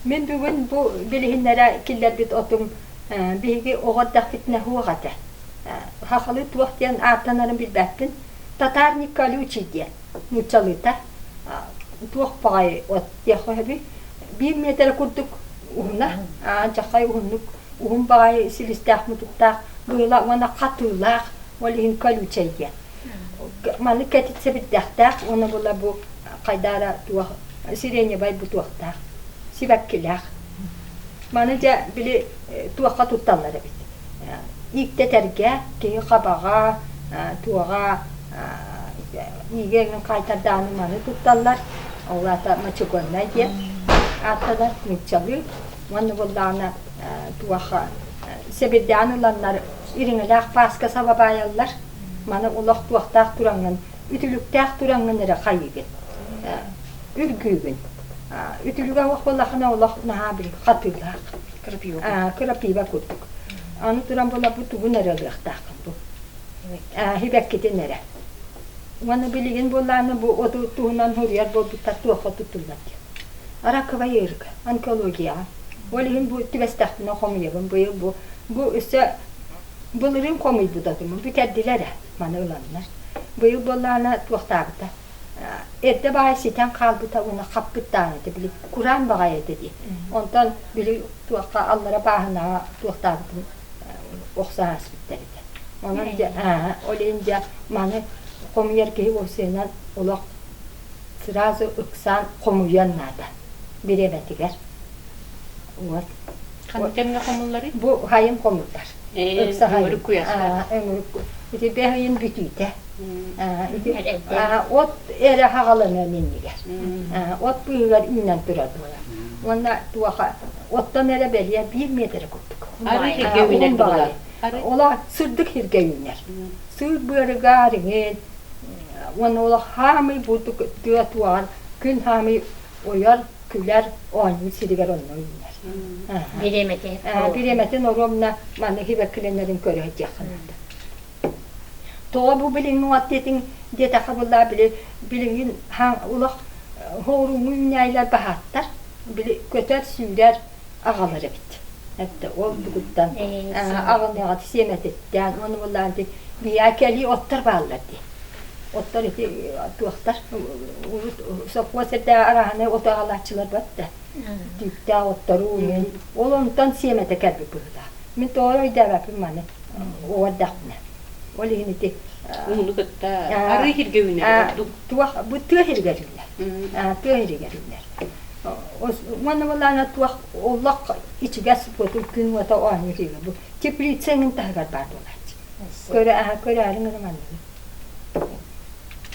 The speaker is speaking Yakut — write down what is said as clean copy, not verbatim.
Мин бүгүн бу билиһиннэрэ киллэрбит отум биһиги оҕо эрдэхпитинэ суох этэ. Сахалыы туох диэн ааттанарын билбэппин. Татарник колючий диэн нууччалыыта туох баҕайы от диэххэ сөбүй. Биир миэтэрэ курдук уһуна, аанчаххай уһуннук уһун баҕайы силистээх мутуктаах быыла уонна хатыылаах, ол иһин колючай диэн. Маны кэтит сэбирдэхтээх уонна була бу хайдаара туох сиреневай бутуохтаах, сибэккилээх. Маны дьэ били туохха тутталлар эбит. Ииктэтэргэ, киһи хабаҕа, туоҕа иигэ эҥин хаайтардааны маны тутталлар. Ол аата мочегоннай диэн ааттанар нууччалыы. Уонна буоллаҕына туох сэбирдэҕин ыланнар ириҥэлээх пааска саба баайаллар. Маны олох туохтаах тураҥҥын, үтүлүктээх тураҥҥын эрэ хайыыгын, үргүүгүн. Үтүлүгэ суох буоллаххына олох наһаа били хатыылаах. Крапива. Крапива курдук. Аны туран була бу тугун эрэ ылыахтааххын бу. Сибэккитин эрэ. Уонна билигин буоллаҕына бу оту туһунан суруйар буолбуттар туохха туттуллар диэн. Раковай ыарыыга, онкологияҕа. Ол иһин бу түбэстэхпинэ хомуйабын быйыл бу бу өссө былырыын хомуйбут отум бүтэрдилэр ээ маны ыланнар. Быйыл буоллаҕына туохтаабыта эрдэ баҕайы ситэн хаалбыта уонна хаппыт даҕаны этэ били кураан баҕайы этэ дии. Онтон били туохха аллара бааһынаҕа туохтаабытын охсо ааспыттар этэ. Онон дьэ ол иһин дьэ маны хомуйар киһи уопсайынан олох сразу ыксаан хомуйуон наада бириэмэтигэр. Вот. Ханнык кэмҥэ хомулларый? Бу хайын хомуллар. Ыкса хайын. Өҥүрүк куйааска. Өҥүрүк. Ити бэс ыйын бүтүүтэ. Ити от эрэ хаҕаланыан иннигэр. От быыһыгар үүнэн турар буолар. Уонна туоха оттон эрэ бэлиэ биир миэтэрэ курдук. Арыы сиргэ үүнэр буолар. Ола сырдык сиргэ үүнэр. Сыыр быарыгар иҥин уонна олох хаамый бурдук тыа туоҕар күн хаамый ойор күлэр оонньуур сиригэр онно үүнэр. Бириэмэтин. Бириэмэтин оруобуна маннык сибэккилэнэрин көрө сылдьыаххын наада. Тоҕо бу билиҥҥи от диэтиҥ диэтэххэ буоллаа били билигин улах хоорууҥҥу үүнээйилэр баһааттар били көтөр-сүүрэр аҕалар эбит. Этте ол тугуттан аҕыныаҕа сиэмэтиттэн уонна буоллаан ити биһиэхэ кэлии оттор бааллар дии. Оттор ити туохтар урут сопхуос эрдээҕи арааһынай оту аҕалааччылар батта. Түүктээх оттору мин ол онтон сиэмэтэ кэлбит быһыылаах. Мин тоҕо өйдөөбөппүн маны оҕо эрдэхпинэ. Ол иһин ити Ууну кытта арыы сиргэ үүнэр ордук. Туох бу тыа сиригэр үүнэр. Тыа сиригэр үүнэр. Уонна буоллаҕына туох олох ичигэс буотун күн уота оонньуур бу теплица эҥин таһыгар баар буолааччы. Көрө көрөөрүҥ эрэ манныгы.